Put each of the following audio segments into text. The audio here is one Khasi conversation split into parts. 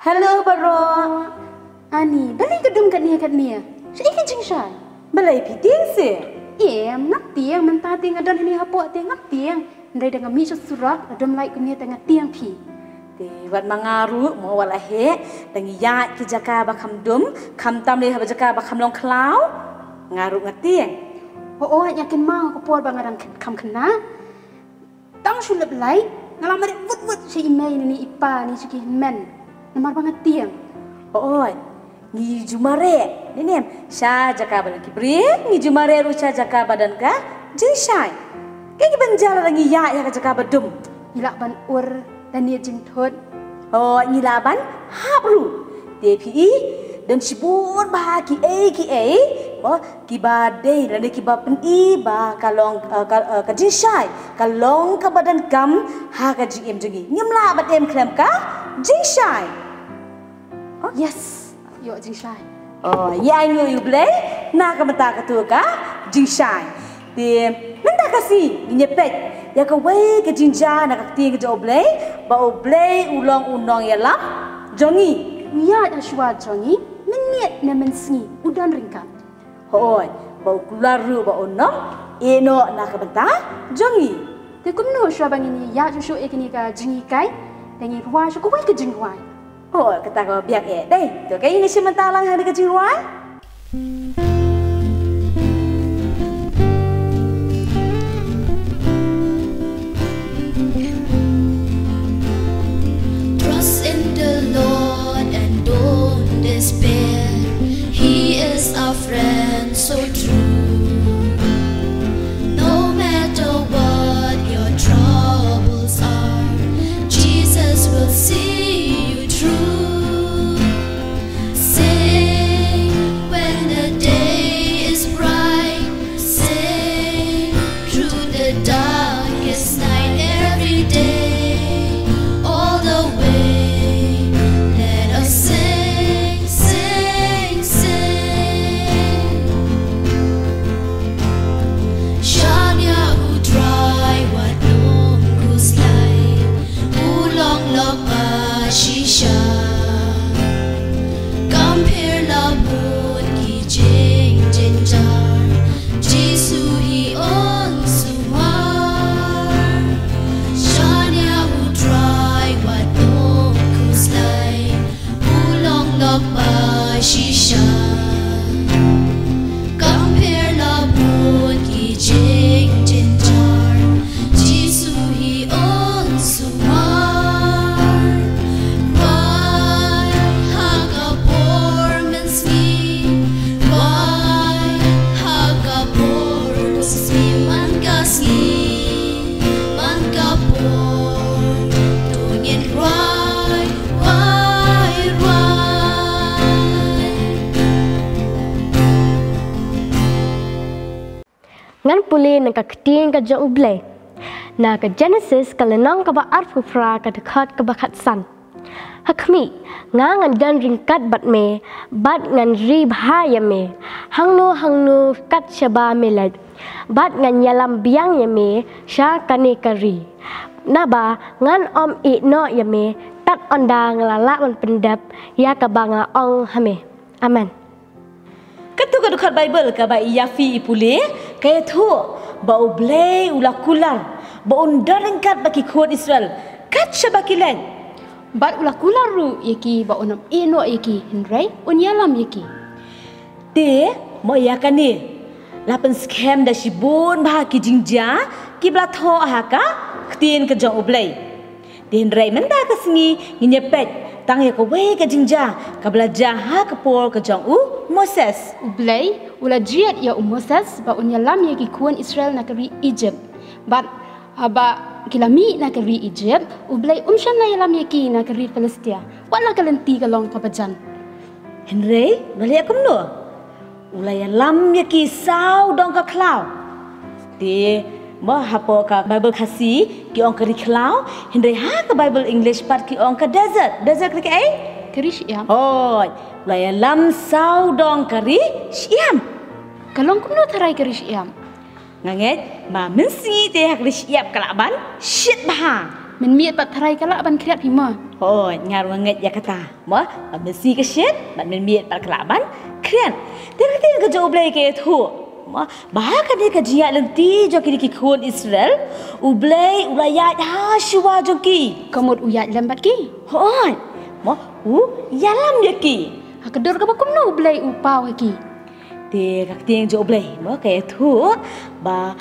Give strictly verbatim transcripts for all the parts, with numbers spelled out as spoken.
Hello baroh. Ani, balei ka dum katne katne? Shaei ka jingshai? Balei phi tieng seh? Em, ngam tieng, mynta te nga don hangne hapoh te ngam tieng. Hynrei da nga mih sha surok, la dum light kumne te nga tieng phi. Te wat ma nga ruh, mo wat la heh, da ngi ïaid ki jaka ba kham dum, khamtam lei ha ba jaka ba kham long khlaw. Nga ruh nga tieng. Hooid, ïa kynmaw ka por ba nga dang kham khynnah. Tang shu lep light, nga la mareh wut wut sha i mei ne i pa ne sha ki hynmen. Namar ba nga tieng. Hooid, ngi ju mareh, ne nem, sha jaka ba don ki briew, ngi ju mareh ruh sha jaka ba don ka jingshai. Kaei kaban jia lada ngi ïaid ïa ka jaka ba dum? Ngi lah ban ur, lane jingthut. Hooid, ngi lah ban hap ruh. Te phi i, don shibun bha kiei kiei, mo, kiba dei, lane kiba pyni ba ka long, eh, ka, eh, ka jingshai ka long kaba donkam ha ka jingim jong ngi. Ngim lah ban im khlem ka jingshai. Yes, ïoh jingshai. Oh, ïa ngi ïa U Blei na ka bynta katu ka jingshai. Te mynta ka sngi ngin ïa peit ïa kawei ka jingjia na ka ktien ka jong U Blei, ba U Blei u long u nongïalam jong ngi. Ïa, ha shuwa jong ngi, mynmiet ne mynsngi u don ryngkat. Hooid, ba u kular ruh ba un ym ïehnoh na ka bynta jong ngi. Te kumno shuwa ba ngin ïa shuh shuh ïa kane ka jinghikai, te ngin rwai shuh kawei ka jingrwai. Hooid, kata ka biang eh. Dei, to kaei ngin ïa shim mynta lang ha kane ka jingrwai. Trust in the Lord and don't despair. He is our friend so true. No matter what your troubles are, Jesus will see you through. Sing when the day is bright. Sing through the darkest night every day. All the way, let us sing, sing, sing. Shania u trai wat nong kuslai. U long lok ba shisha. Kam pher la bun ki jingjynjar. Jisu hi un sumar. Shania u trai wat nong kuslai. U long lok ba shisha. Kam pher la bun ki jingjynjar. Jisu hi un sumar. Wai ha ka por mynsngi. Wai ha ka por mynsngi. Man ka sngi. Man ka por. To ngin rwai, rwai, rwai. Ngan pule na ka ktien ka jong U Blei. Na ka Genesis ka lynnong kaba arphew phra ka dkhot kaba khatsan. Ha khmih, nga ngan don ryngkat bad me, bad ngan ri bha ïa me. Hangno hangno kat shaba me leit. Bad ngan ïalam biang ïa me sha kane ka ri. Naba ngan ym ïehnoh ïa me tad ynda nga la lah ban pyndep ïa kaba nga ong ha me. Amen. Katu ka dkhot Baibl kaba i Yafi i pule, ka ïathuh ba U Blei u la kular ba un don ryngkat bad ki khun Israel kat shaba ki leit. Bad u la kular ruh ïa ki ba un ym ïehnoh ïa ki, hynrei un ïalam ïa ki. Te mo ïa kane la pynskhem da shibun bha ki jingjia kiba la thoh ha ka ktien ka jong U Blei. Te hynrei mynta ka sngi ngin ïa peit tang ïa kawei ka jingjia kaba la jia ha ka por ka jong u Moses. U Blei u la jied ïa u Moses ba un ïalam ïa ki khun Israel na ka ri Egypt. Bad haba ki la mih na ka ri Egypt, U Blei um shym la ïalam ïa ki na ka ri Philistia, wat la ka lynti ka long kaba jan. Hynrei u la leh kumno? U la ïalam ïa ki sawdong ka khlaw. Te mo hapoh ka Baibl Khasi ki ong ka ri khlaw, hynrei ha ka Baibl English pat ki ong ka desert. Desert ka ri kaei? Ka ri shyiap. Hooid, u la ïalam sawdong ka ri shyiap. Ka long kumno tharai ka ri shyiap? Nga ngeit ba mynsngi te ha ka ri shyiap ka lah ban shit bha. Mynmiet pat tharai ka lah ban khriat hi mo. Oh, nga ruh nga ngeit ïa kata. Mo, ba mynsngi ka shit, bad mynmiet pat ka lah ban khriat. Te ka ktien ka jong U Blei ka ïathuh, mo, ba ha kane ka jingïaid lynti jong kine ki khun Israel, U Blei u la ïaid ha shuwa jong ki. Ka mut u ïaid lem bad ki. Hooid. Mo, u ïalam ïa ki. Ha ka dur kaba kumno U Blei u paw ïa ki? Te ka ktien jong U Blei, mo, ka ïathuh ba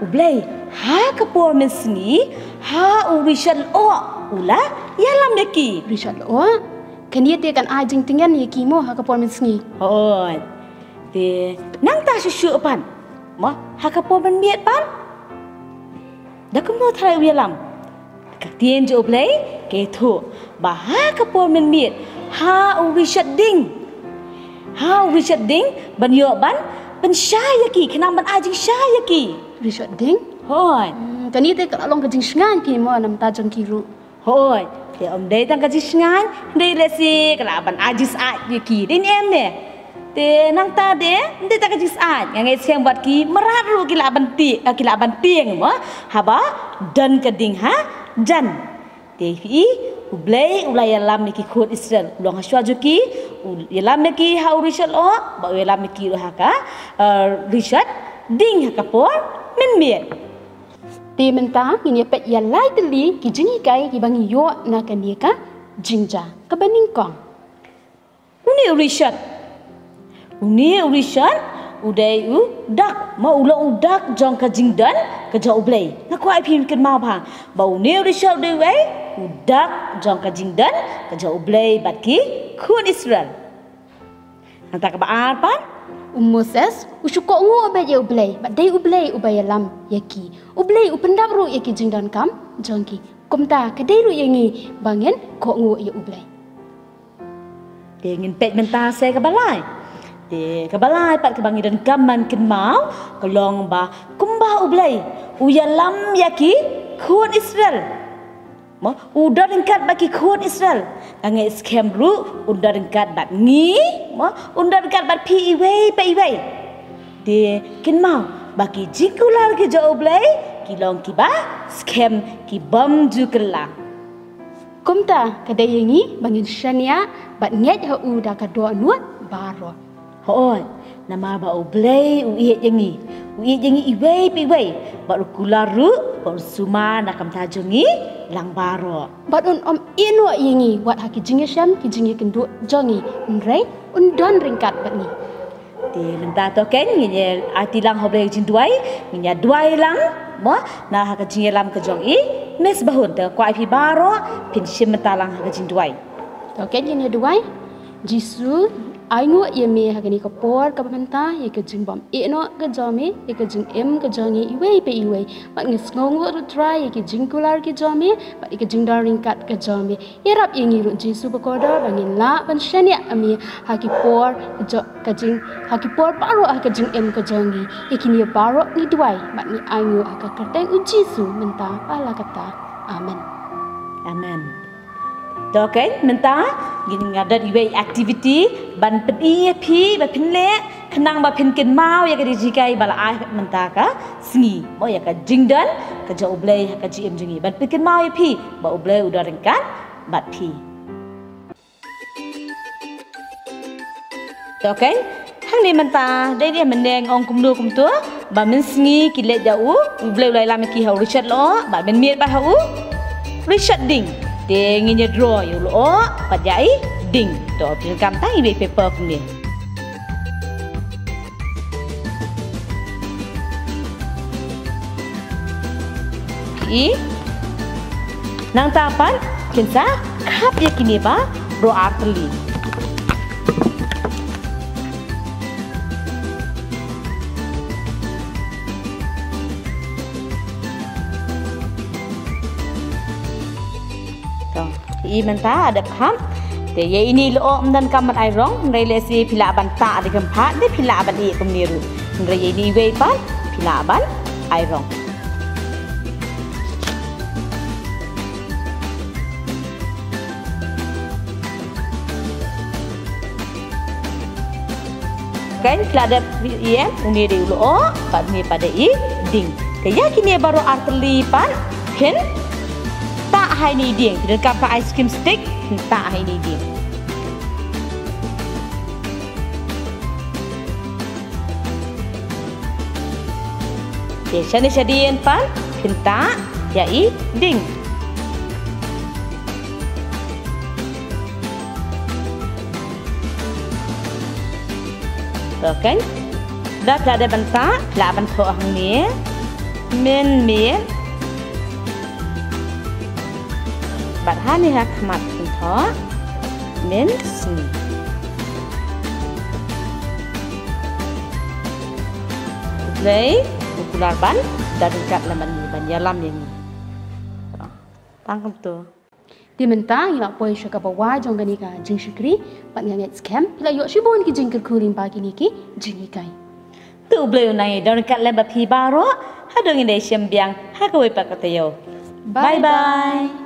U Blei ha ka por mynsngi, ha u Richard Lyoh u la ïalam ïa ki. Richard Lyoh? Kane te kan ai jingtngen ïa ki mo ha ka por mynsngi. Hooid. Te nangta shuh shuh pat, mo, ha ka por mynmiet pat, da kumno tharai u ïalam? Ka ktien jong U Blei ka ïathuh ba ha ka por mynmiet, ha u Richard Ding, ha u Richard Ding ban ïoh ban pynshai ïa ki, khnang ban ai jingshai ïa ki. Richard Ding? Hooid. Hmm, kane te ka la long ka jingshngaiñ phi mo na ka bynta jong ki ruh. Hooid. Te ym dei tang ka jingshngaiñ, hynrei lehse ka lah ban ai jingsyaid ïa ki, dei ne em ne? Te nangta de, ym dei tang ka jingsyaid, nga ngeit skhem wat ki mrad ruh ki lah ban ti, eh, ki lah ban tieng mo, haba don ka ding hajan. Te phi i, U Blei u la ïalam ïa ki khun Israel, u long ha shuwa jong ki, u ïalam ïa ki ha u Richard Lyoh, bad u ïalam ïa ki ruh ha ka, eh, Richard Ding ha ka por mynmiet. Te mynta ngin ïa peit ïa lai tylli ki jinghikai kiba ngi ïoh na kane ka jingjia kaba nyngkong. Une u Richard, une u Richard u dei u dak, mo, u long u dak jong ka jingdon ka jong U Blei. Nga kwah phi kynmaw bha ba une u Richard u dei uei? U dak jong ka jingdon ka jong U Blei bad ki khun Israel. Nangta kaba ar pat, u Moses u shu kohnguh beit ïa U Blei, bad dei U Blei uba ïalam ïa ki. U Blei u pyndap ruh ïa ki jingdonkam jong ki. Kumta ka dei ruh ïa ngi ba ngin kohnguh ïa U Blei. Te ngin peit mynta sa kaba lai. Te kaba lai pat kaba ngi donkam ban kynmaw ka long ba kumba U Blei u ïalam ïa ki khun Israel, mo, u don ryngkat bad ki khun Israel, nga ngeit skhem ruh un don ryngkat bad ngi, mo, un don ryngkat bad phi iwei pa iwei. Te kynmaw ba ki jingkular ki jong U Blei ki long kiba skhem, ki bym ju kylla. Kumta ka dei ïa ngi ba ngin shaniah bad ngeit ha u da ka dohnud baroh. Hooid, namar ba U Blei u ïeit ïa ngi, u ïeit ïa ngi iwei pa iwei, bad u kular ruh ba un sumar na ka bynta jong ngi lang baroh. Bad un ym ïehnoh ïa ngi wat ha ki jingïashem ki jingïakynduh jong ngi, hynrei un don ryngkat bad ngi. Te mynta to keiñ ngin ïa aiti lang ha U Blei ka jingduwai, ngin ïa duwai lang, mo, na ha ka jingïalam ka jong i Miss Bahun. Te kwah phi baroh phin shim bynta lang ha ka jingduwai. To keiñ ngin ïa duwai. Jisu, ainguh ïa me ha kane ka por kaba mynta, ïa ka jingbym ïehnoh ka jong me, ïa ka jingim ka jong ngi iwei pa iwei. Bad ngi sngewnguh ruh Trai ïa ki jingkular ki jong me, bad ïa ka jingdon ryngkat ka jong me. Ïarap ïa ngi ruh Jisu bakordor ba ngin lah ban shaniah ïa me ha ki por ka jo-, ka jing, ha ki por baroh ha ka jingim ka jong ngi. Ïa kine baroh ngi duwai bad ngi ainguh ha ka kyrteng u Jisu mynta ba la katta. Amen. Amen. To keiñ mynta ngin, nga don iwei activity ban pyni ïa phi ba phin leh khnang ba phin kynmaw ïa ka jinghikai ba la ai mynta ka sngi. Mo, ïa ka jingdon ka jong U Blei ha ka jingim jong ngi, ban pynkynmaw ïa phi ba U Blei u don ryngkat bad phi. To keiñ, hangne mynta dei dei mynne nga ong kumno kumto ba mynsngi ki leit ïa u, U Blei u la ïalam ïa ki ha u Richard Lyoh, bad mynmiet bad ha u Richard Ding. Te ngin ïa draw ïa u Lyoh bad ïa i Ding. To phi donkam tang iwei i paper kumne. I, nangta pat phin sa khap ïa kine baroh artylli. To, i mynta la dep khap. Te ïa ine i Lyoh ym donkam ban ai rong, hynrei lehse phi lah ban tah da ki kynphad, te phi lah ban ïeh kumne ruh. Hynrei ïa ine iwei pat phi lah ban ai rong. Keiñ, phi la dep ïa em, une dei u Lyoh, bad une pat dei i Ding. Te ïa kine baroh artylli pat phin Tah ha ine i dieng, phi donkam pat ice cream stick, phin tah ha ine i dieng. Te shane shadien pat, phin tah ïa i dieng. To kein. Da phi la dep ban tah, phi lah ban thoh hangne. Mynmiet. Bad hangne ha khmat phin thoh. Mynsngi. Khublei, u kular ban, da ryngkat lem bad ngi ban ïalam ïa ngi. Tang kumto. Te mynta ngi la poi sha kaba wai jong kane ka jingshakri, bad nga ngeit skhem phi la ïoh shibun ki jingkyrkhu lyngba kine ki jinghikai. To U Blei un nang ïa don ryngkat lem bad phi baroh, haduh ngin da ïashem biang ha kawei pat ka taïew. Bye bye.